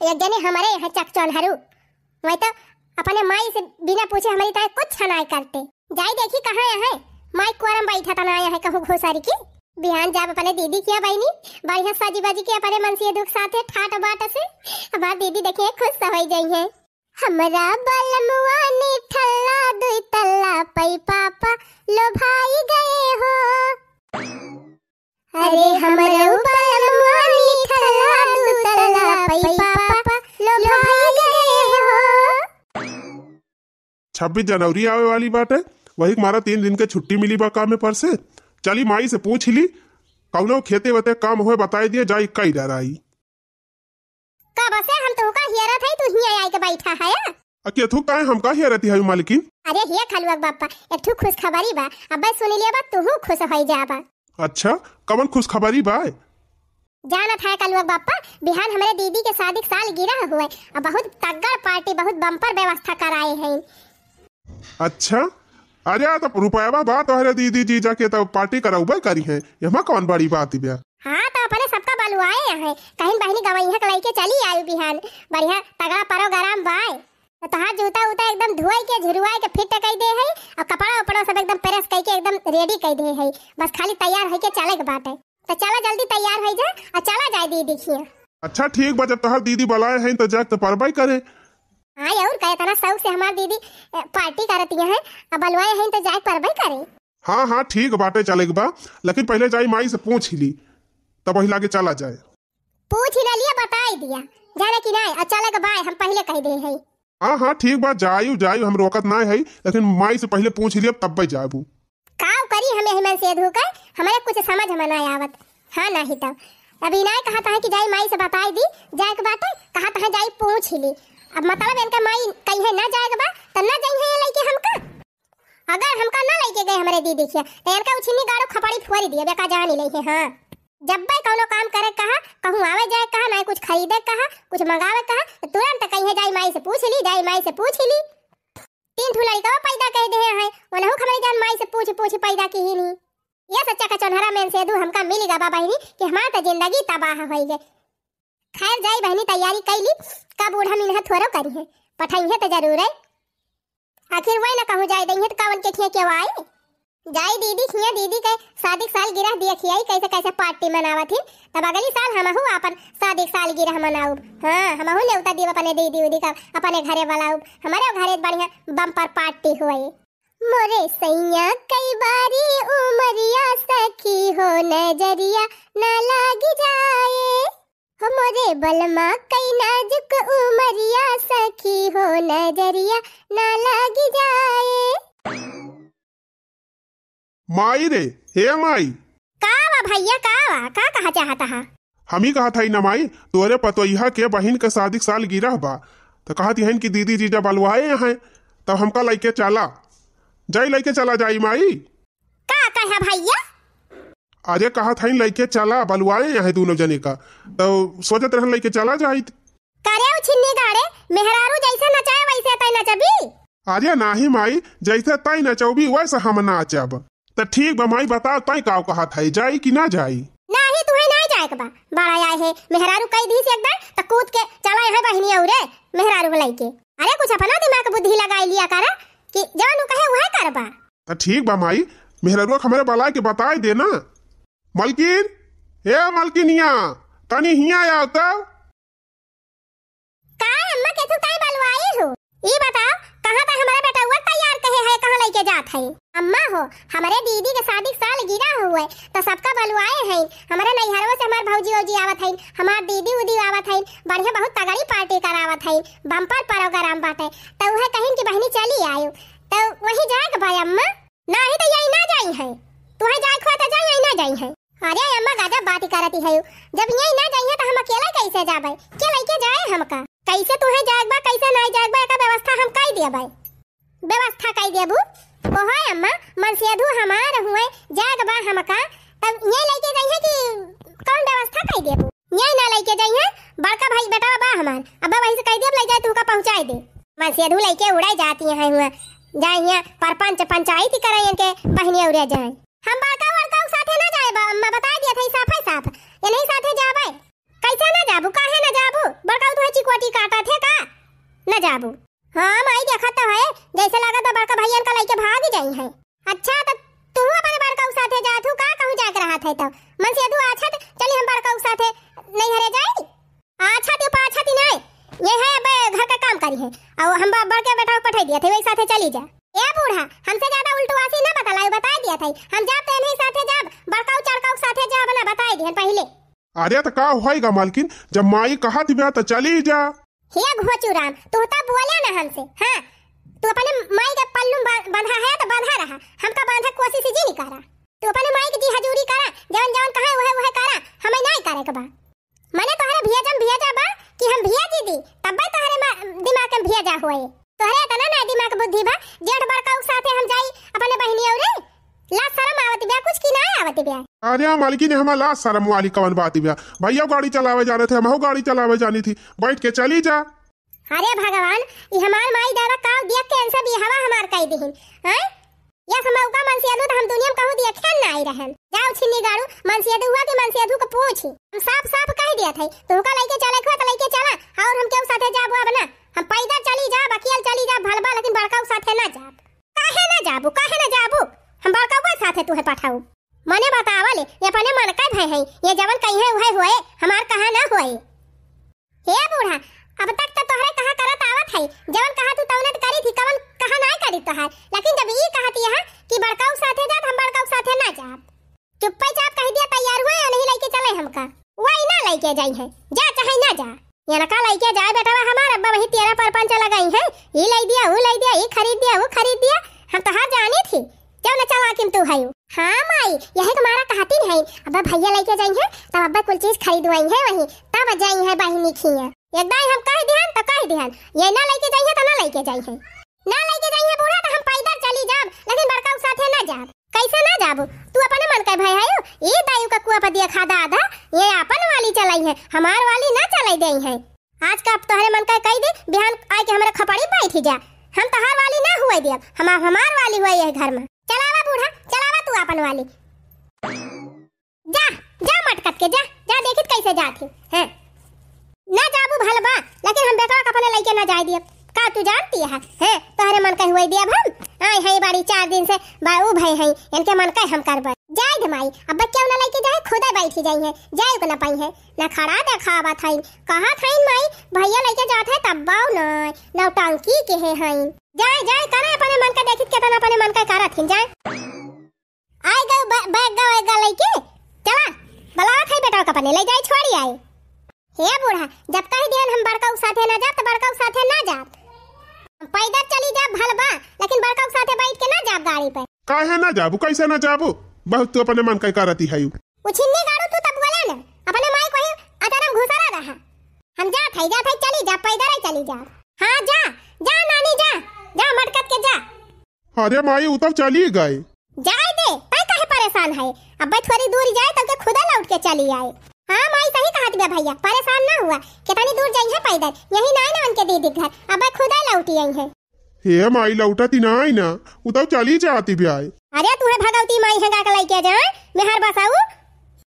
एक जने हमारे यहाँ चकचौंधरू, वही तो अपने माई से बिना पूछे हमारी ताई कुछ नाय करते। जाई देखी कहाँ है, माई कुआरम बैठा तना आया है कहूँ घोसारी की। बिहान जाब अपने दीदी किया बहिनी, बढ़िया सजी बजी के अपने मनसेधू के साथे ठाट बाट से। हमार दीदी देखिए खुश होइ जइहैं। हमरा बलमुआ निठल्ला दुई तल्ला पई पापा लोभाई गए हो। अरे हमरो बलमुआ निठल्ला दुई तल्ला पई पापा लोभाई गए हो। छब्बीस जनवरी आवे वाली बाटे, वही के मारा तीन दिन के छुट्टी मिली बा कामे पर से। चली माई से पूछ ली, कौनो खेते वेते काम होए बताई दिया, जाई कई डराई। कब से हम तुहका हियरत हई, तू हियाँ आइके बैठा हया। अ, केथू काहे हमका हियरती हई मालकिन? अरे हिया कलुआ के बापा, एक ठू खुशखबरी बा, अब्बे सुनि लिया बा, तुहू खुश होइ जाबा। अच्छा, कवन खुशखबरी बा? जानत हया कलुआ के बापा, बिहान हमरे दीदी के शादी के सालगिरह हुए, अ बहुत तगड़ party, बहुत bumper व्यवस्था कराए हैं। अच्छा, अरे, आ, तब रुपयवा बा तोहरे दीदी जीजा के, तब party करउबे करिहैं, एमा कौन बड़ी बात बा? हाँ, तो अपने सबका बलुआए हैं, कहिन बहिनी गवइहाँ के लइके चली आयु बिहान, बढ़िया तगड़ा program बाय। तो तोहार जूता उता एकदम धुआई के, झुरवाई के fit कइ दे है, और कपड़ा उपड़ा सब एकदम press कइ के एकदम ready कइ दे है, बस खाली तैयार होइके चले के बाटे। तो चला जल्दी तैयार होइ जा, और चला जाए दीदी खिया। अच्छा ठीक बा, जब तोहार दीदी बलाए हैं तो जाए तो परबे करे। हाँ, और का, इतना शौक से हमार दीदी, ए, party करती हैं, अब बलवाए हैं तो जाए परबे करे। हाँ, हाँ, ठीक बाटे, चले के बा, लेकिन पहिले जाई माई से पूछ ही ली, तब वही लागे चला जाए। पूछ ही ना लिया, बताई दिया, जाने की नाय, और चले के बा, हम पहिले कह दे हैं। हाँ, हाँ, ठीक बा, जायु, जायु, हम रोकत नाय है, लेकिन माई से पहिले पूछ ही लिया, तब्बे जाबू। काव करी हमें हिमन से धोकर, हमरे कुछ समझ में ना आवत। हाँ, नाही तब। अब इनाय कहत है कि जाई माई से बताई दी, जाए के बाटे, कहत है जाई पूछ ही ली। अब मतलब इनका माई कही है ना जाए के बा, त ना जाई है ये लइके हमका। अगर हमका ना लइके गए हमरे दीदी खिया, त इनका उछिन्नी गाड़ो खपड़ी फोरी दिया, बेका जानी लइके, हाँ। जब बे कौनो काम करे कहा, कहूँ आवे जाए कहा, ना कुछ खरीदे कहा, कुछ मंगावे कहा, त तुरंत कही है जाई माई से पूछ ही ली, जाई माई से पूछ ही ली। तीन ठू लड़िकवा पैदा कइ देहे हैं, ओनहु क हमरे जान माई से पूछ पूछ पैदा किहिन ही। ये सच्चा का चोन्हरा मेनसेधू हमका मिलि गा बा बहिनी कि हमार त जिंदगी तबाह होइ गए। खैर जाई बहिनी, तैयारी कइ ली, का बूढ़ा मिनहा थोरो करिहैं, पठइहैं त जरूर है। आखिर वही न कहूँ जाए दइहैं त कवन के खिया केवाई। जाई दीदी खिया, दीदी के शादी के सालगिरह देखियाई, कैसे कैसे party मनावत ही। तब अगली साल हमहू आपन शादी के सालगिरह मनाउब। हाँ, हमहू नेवता दीब अपने दीदी उदी का, अपने घरे बलाउब। हमरे घरे बढ़िया bumper party होए। मोरे सैया कई बारी उमरिया सखी हो नजरिया ना लागी जाए। हो मोरे बलमा कई नाजुक उमरिया सखी हो नजरिया ना लागी जाए। माई रे, हे माई। का बा भैया, का बा? का कहा चाहत हा? हम ही कहत हई ना माई, तोरे पतोहिया के बहिन के शादी के सालगिरह बा, त कहत हइन कि दीदी जीजा बलवाए हैं, तब हमका लइके चला, जाई लइके चला जाई माई। का कहा भैया? अरे कहत हइन लइके चला, बलवाए हैं दोनों जने का, तो सोचत रहन लइके चला जाई। करे उछिन्नी गाड़े, मेहरारू जैसे नचाए वैसे तय नचबी? अरे नाही माई, जैसे तय नचौबी वैसे हम नाचब। त ठीक बा माई, बताओ तय काव कहत है, जाई कि ना जाई? नाही, तुहे नाही जाए के बा। बड़ा आए है, मेहरारू कई दी से एकदम, त कूद के चला है बहिनी औरे मेहरारू को लइके। अरे कुछ अपना दिमाग बुद्धि लगाई लिया कर कि जवन उ कहे वह करबा। त ठीक बा माई, मेहरारू हमरे बलाए के बताई दे ना। मलकिन, हे मलकिनिया, तनी हिया आओ तब। का अम्मा, केथू काहे बलवाई हो? ई बताओ, कहाँ त हमारा बेटउआ तैयार कहे है, कहाँ लइके जात है? अम्मा हो, हमरे दीदी के शादी के सालगिरह हुए, त सबका बलवाए हैं। हमरे नैहरवा से हमार भौजी वौजी आवत हैं, हमार दीदी उदी आवत हैं, बढ़िया बहुत तगड़ी party करावत हैं, bumper program बाटे। त उहे कहिन कि बहिनी चली आयो, त वही जाए के बा अम्मा। नाही त यही ना जाई है, तुहे जाए खोए त जाई, यही ना जाई है। अरे अम्मा गजब बात करती है, जब यही ना जाई है त हम अकेला कैसे जाबे? के लइके जाए हमका? कैसे तुहे जाए बा, कैसे नाही जाए बा, एका व्यवस्था हम कई देबे। व्यवस्था कई देबू? ओहो अम्मा, मनसेधू हमार हुए, जाए बा हमका, तब ये लइके जाई है कि कौन व्यवस्था कई देबू? ये ना लइके जाई है, बड़का भाई बेटा बा हमार, अब वहीं से कई देब ले जाए, तुहका पहुँचाए दे। मनसेधू लइके उड़ाई जाती है हुआ, जाए हियाँ परपंच पंचायती करे इनके बहिनी औरे जाए। हम बड़का वड़का के साथे ना जाए बा, अम्मा बताए दिया था, साफे साफ, ये नहीं साथे जाबे। कैसे ना जाबू, काहे ना जाबू? बड़का तो है चिकोटी काटा थे का? ना जाबू। हाँ माई, देखत तो है, जैसे लागत बा बड़का भैया इनका लइके भाग जाई है। अच्छा, त तू अपने बड़कऊ साथे जात हू, का कहूँ जाके रहत है तो? मनसेधू आछत, चली हम बड़कऊ साथे नैहरे जाई। आछत पाछत ही नाय, ये है अब घर का काम करी है। और हम ब-, बड़के बेटा को पठाई दिया थे, वही साथे चली जा। ए बूढ़ा, हमसे ज्यादा उल्टवासी ना बतलायो, बताई दिया था। हम जाब तो इन्हीं साथे जाब, बड़कऊ चड़कऊ साथे जाब ना, बताई दिहन पहिले। अरे तो का होइगा मालकिन, जब माई कहत बिया तो चली जा। हे घोचू राम, तू तो बोले ना हमसे, हाँ? तू अपने माई के पल्लू में बा-, बंधा है तो बंधा रहा, हमका बांधे कोशिश जी नहीं करा। तू अपने माई के जी हजूरी करा, जवन जवन कहा वहे वहे करा, हमें नहीं करे के बा। मने तोहरे भेजम भेजा बा कि हम भेजी दी, तब्बे तोहरे मा-, दिमाग में भेजा होए। तोहरे इतना ना दिमाग बुद्धि बा, जेठ बड़का के साथे हम जाई अपने बहिनी औरे? लाज शरम आवत बा कुछ कि ना आवत बा? अरे मालकिन, हमार लाज शरम वाली कवन बात बा? भैया गाड़ी चलावे जाने थे, हमहू गाड़ी चलावे जानी थी, बैठ के चली जा। अरे भगवान, ई हमार माई दादा का देख के इनसे बियाहवा हमार कई दिहिन, हैं? यस मौका मनसेधू तो हम दुनिया में कहूँ देखे ना आई रहन। जाओ छिन्नी गाड़ू, मनसेधू हुआ कि मनसेधू को पूछी। हम साफ साफ कह दिया था, तुमका लइके चले के हुआ तो लइके चला, और हम केहू साथे जाबो अब ना। हम पैदल चली जाब, अकेल चली जाब, भलबा, लेकिन बड़का साथे ना जाब। काहे ना जाबू, काहे ना जाबू? हम बड़का साथे तुहे पठाऊ। मने बतावा ले, ये अपने मन का भय है, ये जवन कही है वह होए, हमार कहा ना होए। हे बूढ़ा, अब तक तो तोहरे कहा करत आवत है, जवन कहा तू तवने तो करी थी, कवन कहा नाय करी तोहार, लेकिन जब ई कहत यहाँ कि बड़काऊ साथे जात, हम बड़काऊ साथे ना जाब। चुप्पे चाप कह दिया, तैयार हुए या नहीं लइके चले हमका। वही ना लइके जाई है, जा चाहे ना जा। इनका लइके जाए बेटवा हमार, अब्बा वही तेरह परपंच लगाई है, ई लइ दिया, ऊ लइ दिया, ई खरीद दिया, ऊ खरीद दिया। हम तोहार जानी थी, क्यों न चला किम तू है। हाँ माई, यही तुम्हारा कहती है, अब्बा भैया लइके जाई है, तब अब्बा कुल चीज खरीदवाई है वही, तब जाई है बहिनी खिया। एक दाई हम कह दिहन तो कह दिहन, ये ना लइके जाई है तो ना लइके जाई है। ना लइके जाई है बूढ़ा तो हम पैदल चली जाब, लेकिन बड़का साथे ना जाब। कैसे ना जाबू? तू अपने मन के भय है, ई दाई का कुआ पर देखा दादा, ये अपन वाली चलाई है, हमार वाली ना चलाई देई है। आज का अब तोहरे मन का कही दे, बिहान आए के हमरे खपड़ी बैठी जा। हम तोहार वाली ना हुए दियब, हम हमार वाली हुए यह घर में। चलावा बूढ़ा, चलावा तू अपन वाली। जा, जा मटकत के, जा, जा देखित कैसे जात ही, हैं? ना जाबू भलबा, लेकिन हम बेटवा का अपने लइके ना जाए दियब। का तू जानती है, हैं? तोहरे मन का हुए दियब हम। आए हैं बाड़ी चार दिन से, बा ऊ भय हैं, इनके मन का हम करबे। जाए दे माई, अब क्यों ना लइके जाए, खुदे बैठी जाई है, जाए को ना पाई है। ना खड़ा देखावत हईन, कहत हईन माई, भैया लइके जात है तब बाऊ ना, नौटंकी के है हईन। जाए, जाए, करे अपने मन का, देखित केतना अपने मन का करत हईन, जाए। आए गए बै-, बैग गा, बैग गा लइके, चला, बुलावत है बेटा का अपने, ले जाए छोड़ी आए। हे बूढ़ा, जब कह दिहन हम बड़का साथे ना जाब, तो बड़का साथे ना जाब। हम पैदल चली जाब भलबा, लेकिन बड़का साथे बैठ के ना जाब गाड़ी पे। काहे ना जाबू, कैसे ना जाबू? बहुत तू अपने मन का करती है। उछिन्नी गाड़ू तू तब बोला ना, अपने माई को ही अचानक घुसरा रहा। हम जात है, जात है, चली जा, पैदल ही चली जा। हाँ जा, जा नानी जा, जा मटकत के जा। अरे माई, उ तब चली गए। जाए दे, तै काहे परेशान है? अब्बे थोड़ी दूर जाए तब के खुदा लौट के चली आए। हाँ माई, सही कहत बा भैया, परेशान ना हुआ, कितनी दूर जाई है पैदल, यही ना है ना उनके दीदी घर, अब्बे खुदा लौटी आई है। हे माई, लौटती ना आई ना, उ तब चली जाती बा। अरे तुहे भगवती माई है गा के लइके जाए, मेहर बसाऊ।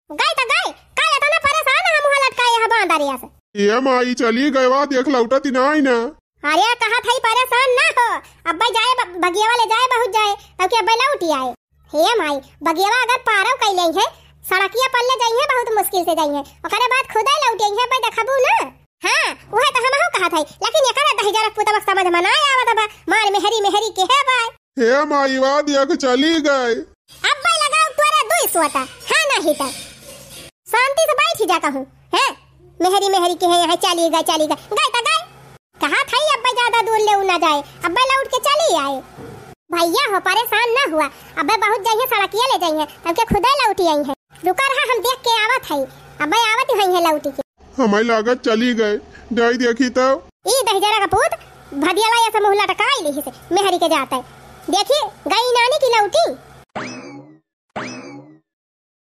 गए तो गए, का इतना परेशान है मुँह लटकाए है बांदरिया से। हे माई, चली गए वा, देख लौटती ना आई ना। अरे कहत हई परेशान ना हो, अब्बे जाए ब-, बगियावा ले जाए बहुत जाए, तब के अब्बे लौटी आए। हे माई, बगियावा अगर पारव कइ लेई है, सड़किया पर ले जाई है, बहुत मुश्किल से जाई है, ओकरे बाद खुदे लौटी आई है, अब्बे देखबू ना। हाँ, उहे तो हमहू कहत हई, लेकिन एकरे दहिजरक पुतवा समझ में ना आवत बा, मार मेहरी मेहरी के है बाय। हे माई, वा देख चली गए। अब्बे लगाओ तोरे दुई सोटा, हाँ नहीं तो। शांति से बैठ जा कहूँ, हैं? मेहरी मेहरी के है यहाँ, चली गए, चली गए, गए तो गए। कहा था ही अब्बे ज्यादा दूर ले ना जाए, अब्बे लौट के चली आए। भैया हो परेशान ना हुआ, अब्बे बहुत जाइए सड़किया ले जाइए, तब के खुदे लौटी आई है। रुका रहा, हम देख के आवत है, अब्बे आवत ही है लौटी के। हमारी लागत चली गए, जाई देखी तो। ई दहिजरा का पूत भदियाला ऐसा मुँह लटकाई ली से मेहरी के जाते। देखी गई नानी की लौटी।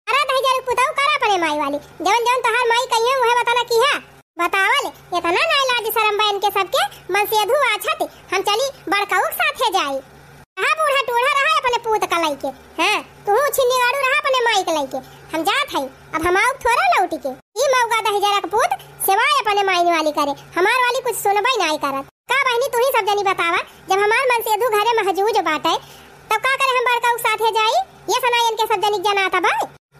अरे दहिजरा पुताऊ करा अपने माई वाली, जवन जवन तोहार माई कही है वह बताना की है। बतावल, इतना ना लाज शरम बा इनके सबके, मनसेधू आछत, हम चली बड़काऊ के साथे जाई। रहा बूढ़ा टूढ़ा रहा अपने पूत का लइके। हाँ, तू छिन्नी गाड़ू रहा अपने माई के लइके। हम जात हई, अब हम आउब थोड़ा लौटी के। ई मौगा दहिजरा के पूत, सिवाय अपने माई वाली करे, हमार वाली कुछ सुनबे नाई करत। का बहिनी, तू ही सब जनी बतावा, जब हमार मनसेधू घरे महजूज बाटे, तब का करे हम बड़कऊ साथे जाई, ये सना इनके सब जनिक जनाता बा।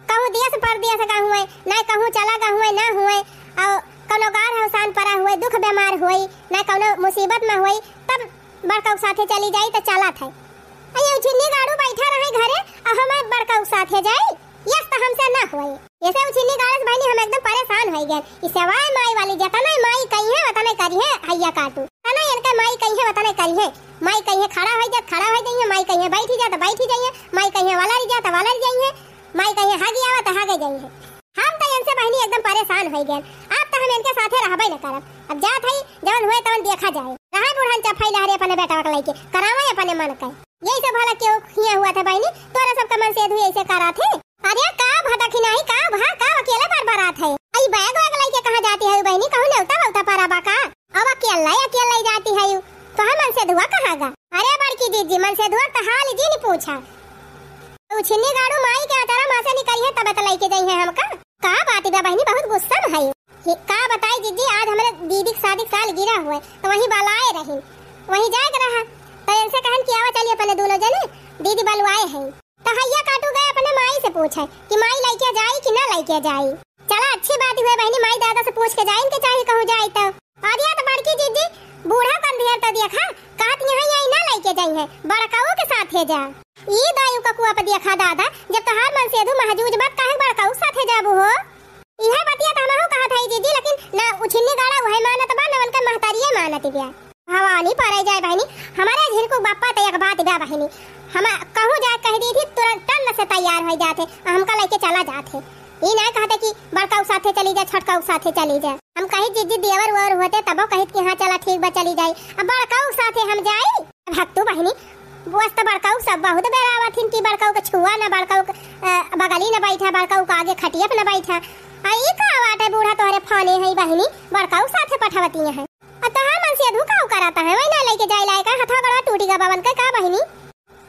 कहूँ देश परदेश गा हुए, ना कहूँ चला गा हुए, ना हुए, और कौनो गार अवसान परा हुए, दुख बीमार हुए, ना कौनो मुसीबत में हुए, तब बड़कऊ साथे चली जाई तो चलत है। अये उछिन्नी गाड़ू बैठा रहे घरे, और हमार बड़कऊ साथे जाई, यस तो हमसे ना हुए। ऐसे उछिन्नी गाड़स बहनी हम एकदम परेशान हो गए। ई सेवाए माई वाली जतने माई कही है, वतने करी है, हैया काटू। तने इनके माई कही है, वतने करी है। माई कही है खड़ा हो जात, खड़ा हो जाइए, माई कही है बैठी जात, बैठी जाइए, माई कही है वाला रह जात, वाला रह जाइए। माई कहिए, "हागी आवा," त हागे जाई है। हम त इनसे बहिनी एकदम परेशान होइ गए। अब त हम इनके साथे रहबे न करब। अब जात हई, जवन हुए तवन देखा जाए। रहा बूढ़न चफई लहरे अपने बेटवा के लइके, करावे अपने मन के। यही सब भला क्यों हिया हुआ था बहिनी, तोरा सबका मन से धुए ऐसे करा थे। अरे का भदखी नाही, का भा, का अकेले बरबरात है? आई बैग वैग लइके कहाँ जाती है बहिनी, कहूँ नेवता वेवता परा बा का? अब अकेले, अकेले जाती है यू। तोहार मन से धुआ कहाँ गा? अरे बड़की दीदी, मन से धुआ त हाल जिन पूछा। उछिन्नी गाड़ू माई के अचारा माँ से निकली है, तबे त लइके जाई है हमका। का बात बा बहिनी, बहुत गुस्सा में है। हे, का बताई जीजी, आज हमरे दीदी के शादी के साल गिरा हुए, तो वहीं बलाए रही, वहीं जाए के रहा, तो इनसे कहन कि आवा चलिए अपने दोनों जने, दीदी बलवाए हैं। तो हैया काटू गए अपने माई से पूछे कि माई लइके जाई कि ना लइके जाई। चला अच्छी बात हुए बहिनी, माई दादा से पूछ के जाए, इनके चाहे कहूँ जाए तो। अरे तो बड़की जीजी, बूढ़ा कंधियर तो देखा, कहत यहाँ यही ना लइके जाई है, बड़काऊ के साथे जा। ई दायु ककुआ पे देखा दादा, जब तोहार मन से अधू महजूज बात काहे बड़काऊ के साथे जाबू हो? इहे बतिया तो हमहू कहत हई जीजी, लेकिन ना उछिन्नी गाड़ा उहे मानत बा, ना उनका महतारिये मानत बिया। भवानी परे जाए बहिनी, हमारे झिरकू बापा तो एक बात बा बहिनी, हम कहूँ जाए कह दी थी, तुरंत टन से तैयार हो जाते, हमका लइके चला जाते। ई ना कहते कि बड़काऊ साथे चली जा, छोटकाऊ साथे चली जा। हम कही जीजी देवर ओवर होते तबो कहित कि हाँ चला ठीक बा चली जाई। अब बड़काऊ साथे हम जाई? भक्तू बहिनी, बस तो बड़काऊ सब बहुत बेरावत हिन कि बड़काऊ के छुआ ना, बड़काऊ के, अ, बगली ना बैठा, बड़काऊ के आगे खटिया पे ना बैठा। आ ई का बाटे बूढ़ा तोहरे फाने है बहिनी, बड़काऊ साथे पठवती है। आ तोहार मन से अधू का करता है, वही ना लइके जाए लायक है, हथवा गड़वा टूटी गा बवन के का बहिनी?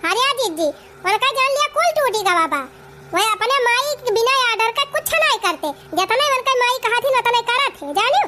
अरे जीजी, उनका जान लिया कुल टूटी गवा बा। वह अपने माई के बिना order का कुछ नहीं करते, जितने उनके माई कहा थी उतने करत है, जानियो।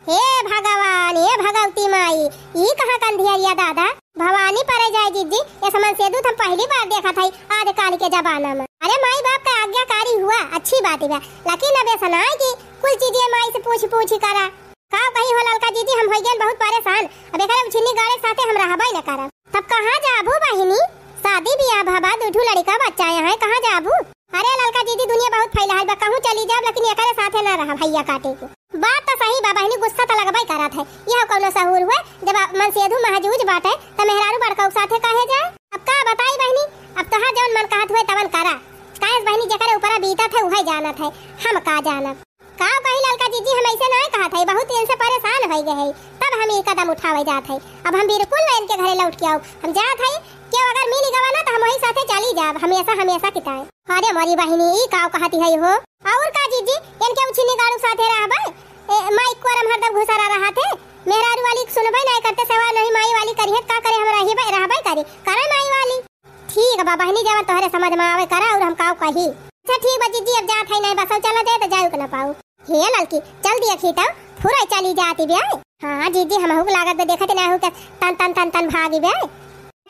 हे भगवान, हे भगवती माई, ई कहाँ कंधियरिया दादा? भवानी परे जाए जीजी, ये समन से दूत हम पहली बार देखत हई आजकल के जमाना में। अरे माई बाप का आज्ञाकारी हुआ, अच्छी बात बा, लेकिन अब ऐसा ना है कि कुल चीजें माई से पूछ पूछ ही करा। का कही हो ललका जीजी, हम होइ गए बहुत परेशान। अब एकरे उछिन्नी गाड़े के साथे हम रहबे न करब। तब कहाँ जाबू बहिनी? शादी बियाह भवा, दू ठू लड़का बच्चा यहाँ है, कहाँ जाबू? अरे ललका जीजी, दुनिया बहुत फैला है बा, कहूँ चली जाब, लेकिन एकरे साथे ना रहब हैया काटे के। बात तो सही बा बहिनी, गुस्सा तो लगबे करत है। यह कौनो सहूर हुए, जब मन से अधू महजूज बाटे, त मेहरारू बड़काऊ साथे काहे जाए? अब का बताई बहिनी, अब तोहार जवन मन कहत हुए तवन करा। काहे से बहिनी, जेकरे ऊपरा बीतत है उहे जानत है, हम का जानब। का कही ललका जीजी, हम ऐसे नाय कहत हई, बहुत दिन से परेशान होइ गए हई, तब हम ई कदम उठावे जात हई। अब हम बिल्कुल ना इनके घरे लौट के आउब। हम जात हई, केहू अगर मिल गवा ना तो हम वही साथे चली जाब, हमेशा हमेशा की ताए। अरे मोरी बहिनी, ई का कहती हई हो? और का जीजी, इनके उछिन्नी गाड़ू साथे रहबे? ए, माई कोरम हरदम घुसरा रहा थे, मेहरारू वाली सुनबे नहीं करते, सेवा नहीं माई वाली करी है, का करे हम रहिबे, रहबे करी, करे माई वाली। ठीक बा बहिनी, जवन तोहरे समझ में आवे करा, और हम काऊ कही। अच्छा ठीक बा जीजी, अब जात हई नहीं बसौ चला जाए तो जाऊ के ना पाऊ। हे ललकी, चल दिया खीता, फुरा चली जाती बे। हाँ जीजी, हमहू के लागत बे, देखत ना हो के तन तन तन तन भागी बे।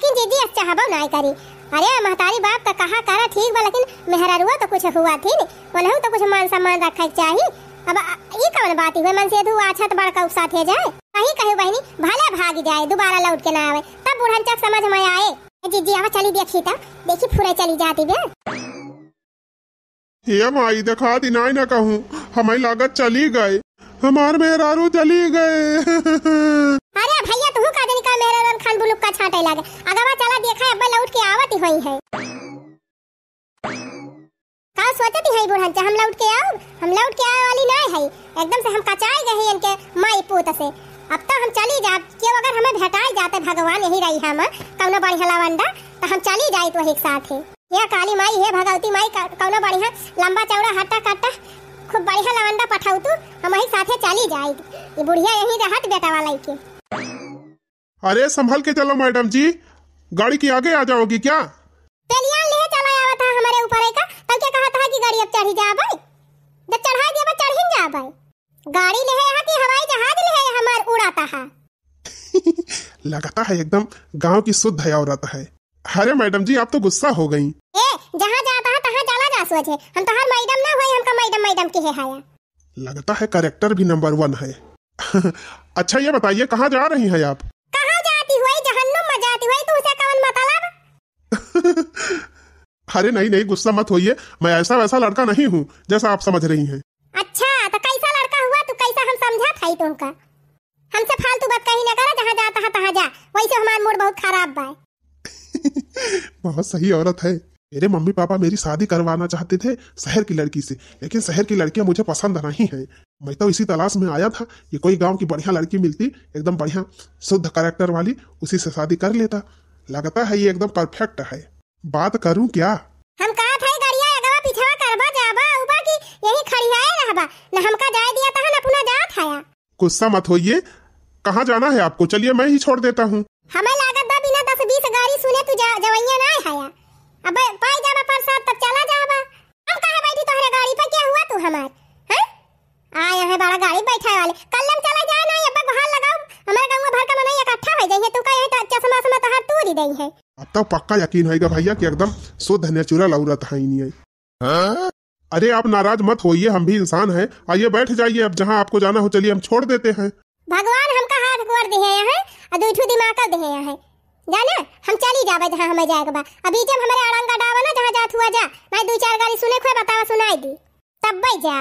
लेकिन जीजी, अब चाहबो नहीं करी। अरे महतारी बाप का कहा करा ठीक बा, लेकिन मेहररुआ तो कुछ हुआ थी न, उन्हें तो कुछ मान सम्मान रखे के चाही। अब आ, ई कौन बात हुए, मन से धुआ अच्छा तो बड़का साथे जाए। कही कही बहिनी, भले भाग जाए, दोबारा लौट के ना आवे, तब बुढ़न चक समझ में आए। ए जीजी, आवा चली देखी त, देखी फुरे चली जाती बे। हे माई, देखा दी नाई ना कहूँ, हमें लागत चली गए, हमार मेहरारू चली गए। अरे भैया, तू का जनी का मेहरारू खान बुलुक का छाटे लागे, अगवा चला देखा, अब लौट के आवत ही होई है। का सोचती है बुढ़न, हम लौट के आउब? हम लौट के आवे वाली नहीं है, एकदम से हम कचाई गए हैं इनके माई पूत से। अब तो हम चली जाब, केहू अगर हमें भेटाई जाते भगवान यही रही हम कौनो बढ़िया लवंडा, तो हम चली जाई तो वही साथ है। हे काली माई, हे भगवती माई, क-, कौनो बढ़िया लंबा चौड़ा हट्टा कट्टा खूब बढ़िया लवंडा पठाऊ तू, हम वही साथे चली जाई। ये बुढ़िया यहीं रहत बेटा वाला के। अरे संभल के चलो मैडम जी, गाड़ी के आगे आ जाओगी क्या? पेलियान ले चला आवत है हमारे ऊपर का, तब क्या कहा था कि गाड़ी अब चढ़ी जाबे? जब चढ़ाई देबे चढ़ी जाबे। गाड़ी ले है कि हवाई जहाज ले है हमार उड़ाता है? लगता है एकदम गांव की शुद्ध है औरत है। अरे मैडम जी, आप तो गुस्सा हो गई। ए, जहाँ जाता है तहाँ चला जा सोझे। हम तोहार मैडम ना होई, हमका मैडम मैडम कहे हया। लगता है character भी number one है। अच्छा ये बताइए, कहाँ जा रही हैं आप? कहाँ जाती हुई? जहन्नुम में जाती हुई, तुमसे कवन मतलब? अरे नहीं नहीं, गुस्सा मत होइए, मैं ऐसा वैसा लड़का नहीं हूँ जैसा आप समझ रही हैं। अच्छा, तो कैसा लड़का हुआ तू, कैसा हम समझा था तुमका? हमसे फालतू बात कहीं ना करा, जहाँ जाता है तहाँ जा, वैसे हमार mood बहुत खराब बा। बहुत सही औरत है। मेरे मम्मी पापा मेरी शादी करवाना चाहते थे शहर की लड़की से, लेकिन शहर की लड़कियां मुझे पसंद नहीं है। मैं तो इसी तलाश में आया था कि कोई गांव की बढ़िया लड़की मिलती, एकदम बढ़िया शुद्ध character वाली, उसी से शादी कर लेता। लगता है ये एकदम perfect है। बात करूं क्या? हम कहा था गड़िया अगवा पिछवा करबा जाबा उबा कि यही खड़ियाए रहबा, न हमका जाए दिया तहन अपना जात हया। गुस्सा मत होइए, कहाँ जाना है आपको? चलिए मैं ही छोड़ देता हूँ। हमें लागत बा बिना दस बीस गाड़ी सुने तू जा, जवैया ना आया। अब पाई जाबा प्रसाद तब चला जाबा। हम काहे बैठी तोहरे गाड़ी पे, क्या हुआ तू हमार? हैं? आया है बड़ा गाड़ी बैठाए वाले। कल हम चला जाए ना, अब गोहार लगाओ, हमारे गाँव भर का मनई इकट्ठा हो जाइए, तू कहे तो चश्मा उश्मा तोहार तूरी दई है। अब तो पक्का यकीन होइगा भैया कि एकदम शुद्ध natural औरत है ही नहीं है। अरे आप नाराज मत होइए, हम भी इंसान हैं। आइए बैठ जाइए, अब जहाँ आपको जाना हो चलिए हम छोड़ देते हैं। भगवान हमका हाथ गोड़ दिहे हैं और दुई ठो दिमाग दिहे हैं, जाने हम चली जाबे जहाँ हमें जाए के बा। अभी जब हमारे अड़ंगा डावा ना जहाँ जात हुआ जा, मैं दो चार गाली सुने खोए बतावा सुनाई दी, तब बैठ जा।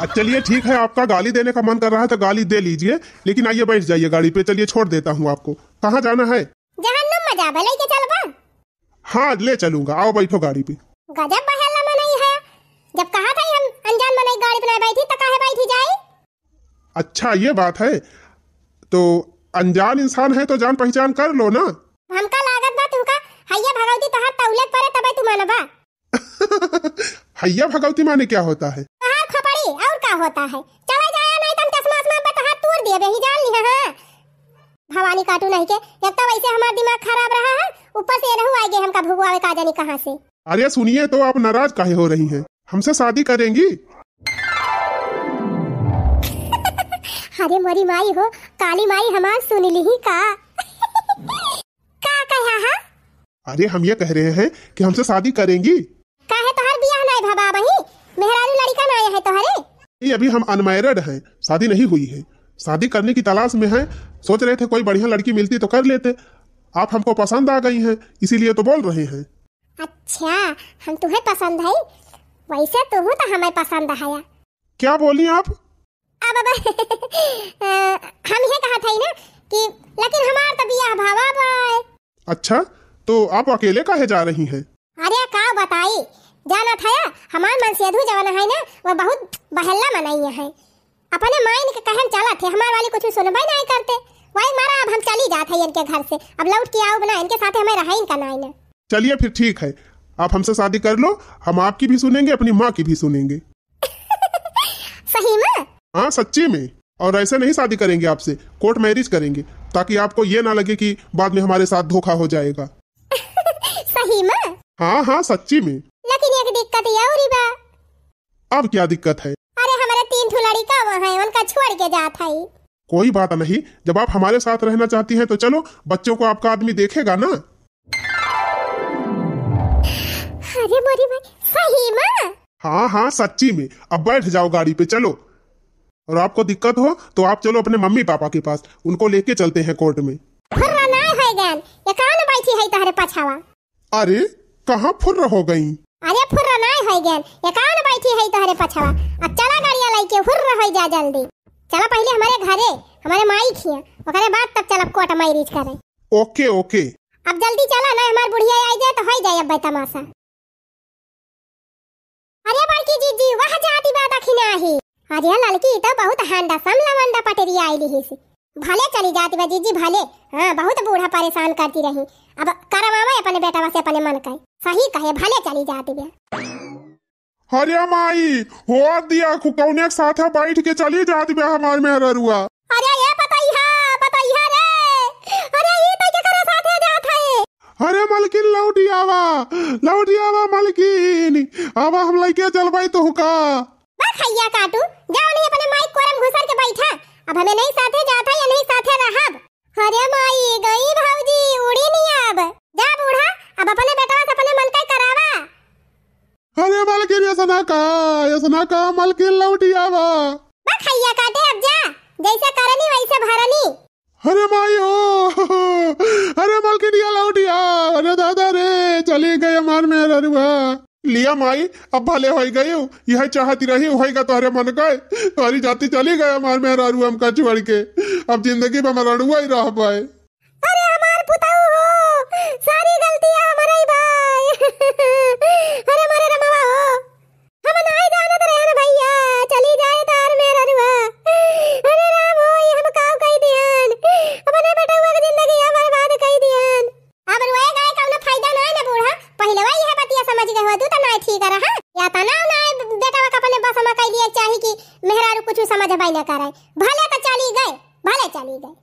अच्छा चलिए ठीक है, आपका गाली देने का मन कर रहा है तो गाली दे लीजिए, लेकिन आइए बैठ जाइए गाड़ी पे। चलिए छोड़ देता हूँ आपको। कहाँ जाना है? जहन्नुम में जाबे, लेके चलबा? हाँ, ले चलूंगा, आओ बैठो गाड़ी पे। गजब बहेला मनई है, जब कहा था हम अनजान मनई गाड़ी पे ना बैठी तो काहे बैठी जाई? अच्छा, ये बात है, तो अनजान इंसान है तो जान पहचान कर लो ना। हमका लागत बा तुमका हैया भगवती तोहार तौलत परे तबे तू मानबा। हैया भगवती माने क्या होता है? तोहार खोपड़ी और का होता है? चला जाया नहीं तो हम चश्मा उश्मा पे तोहार तूर दिए बेही जान लिहा। हाँ, भवानी काटू नहीं के, एक तो वैसे हमार दिमाग खराब रहा है, ऊपर से ये रहू आगे हमका भुगवावे का जानी कहाँ से। अरे सुनिए तो, आप नाराज काहे हो रही हैं? हमसे शादी करेंगी? अरे मोरी माई हो, काली माई हमार सुन ली ही का? का कहा हा? अरे हम ये कह रहे हैं कि हमसे शादी करेंगी? काहे तोहर बियाह नाय भवा बही? मेहरारू लड़िका नाय है तोहरे? नहीं, अभी हम unmarried हैं, शादी नहीं हुई है, शादी करने की तलाश में हैं। सोच रहे थे कोई बढ़िया लड़की मिलती तो कर लेते, आप हमको पसंद आ गई हैं, इसीलिए तो बोल रहे हैं। अच्छा, हम तुम्हें पसंद है? वैसे तुहू तो हमें पसंद है। क्या बोली आप? अब, अब, अ, हम ये कहा था ना कि लेकिन हमार तो बियाह भवा बा। अच्छा, तो आप अकेले काहे जा रही हैं? अरे का बताई, जाना था या, हमार मनसेधु जवन है ना, वो बहुत बहेला मनई है। अपने माइन के कहन चलत है, हमार वाली कुछ सुनबे नहीं करते। वही मारा अब हम चली जात है इनके घर से, अब लौट के आउब ना, इनके साथे हमें रहे इनका नाई ना। चलिए फिर ठीक है, आप हमसे शादी कर लो, हम आपकी भी सुनेंगे, अपनी माँ की भी सुनेंगे। सही में? हाँ, सच्ची में। और ऐसे नहीं शादी करेंगे आपसे, court marriage करेंगे, ताकि आपको ये ना लगे कि बाद में हमारे साथ धोखा हो जाएगा। सही में? हाँ, हाँ, सच्ची में। लेकिन एक दिक्कत ये और बा। अब क्या दिक्कत है? अरे, हमारे तीन ठो लड़िका वहाँ है, उनका छोड़ के जात है। कोई बात नहीं, जब आप हमारे साथ रहना चाहती हैं तो चलो, बच्चों को आपका आदमी देखेगा ना। अरे मोरी माई, सही में? हाँ, हाँ, सच्ची में। अब बैठ जाओ गाड़ी पे, चलो। और आपको दिक्कत हो तो आप चलो अपने मम्मी पापा के पास, उनको लेके चलते हैं court में। फुर्र नाय होय गैन, ये कान बैठी है तोहरे पछावा? अरे, कहाँ फुर्र हो गई? अरे फुर्र नाय होय गैन, ये कान बैठी है तोहरे पछावा? अब चला गाड़िया लेके फुर्र हो जा जल्दी। चला पहले हमारे घरे, हमारे माई खिया, ओकरे बाद तब चलब court marriage करे। OK, OK। अब जल्दी चला ना, हमार बुढ़िया आई जाए तो हो जाए अब तमाशा। अरे बड़की जीजी, वह जाती बा दखिना ही। अरे ललकी, ई तो बहुत handsome लवंडा पटेरी आइली ही सी। भले चली जाती बा जीजी, भले। हाँ, बहुत बूढ़ा परेशान करती रही। अब करवावे अपने बेटवा से अपने मन के। सही कहे, भले चली जाती बा। अरे माई, हो दिया खु-, कौने के साथे बैठ के चली जाती बा हमार मेहररुआ। अरे ये पतैया, पतैया रे। अरे ये तो केकरा साथे जात है? अरे मलकिन लौटी आवा, लौटी आवा मलकिन, आवा हम लइके चलबै तोहका। बा खैया काटू, जाओ नहीं अपने माई कोरम घुसर के बैठा। अब हमें नहीं साथे जात है या नहीं साथे रहब। अरे माई, गई भौजी, का, ऐसना का मलकिन लौटी आवा। बा खैया काटे, अब जा, जैसे करनी वैसे भरनी। अरे माई हो, अरे मलकिनिया लौटी आ, अरे दादा रे, चली गए हमार मेहररुआ। लिया माई, अब भले होई गई, यह चाहती रही, होई गा तोहरे मन का, तोहरी जाति चली गए हमार मेहररुआ हमका छोड़ के, अब जिंदगी भर मरड़ुआ ही रह पाए। अरे हमार पुतऊ हो, सारी गलतियाँ हमरे ही भाई। अरे मोरे रमवा हो, हम नाई जानत रहन भैया, चली जाए तार मेहररुआ। अरे राम हो, ये हम काव कई दिहन, अपने बेटउआ के जिंदगी हम बर्बाद कई दिहन। अब रोए गाए कौनो फायदा नाई ना बूढ़ा, पहिले वही है बतिया समझ गए हो, तू तो नाई ठीक रहा। या तो ना नाई बेटवा के अपने बस में कई लिए चाही कि मेहरारू कुछ समझ पाई ना करे, भले तो चली गए, भले चली गए।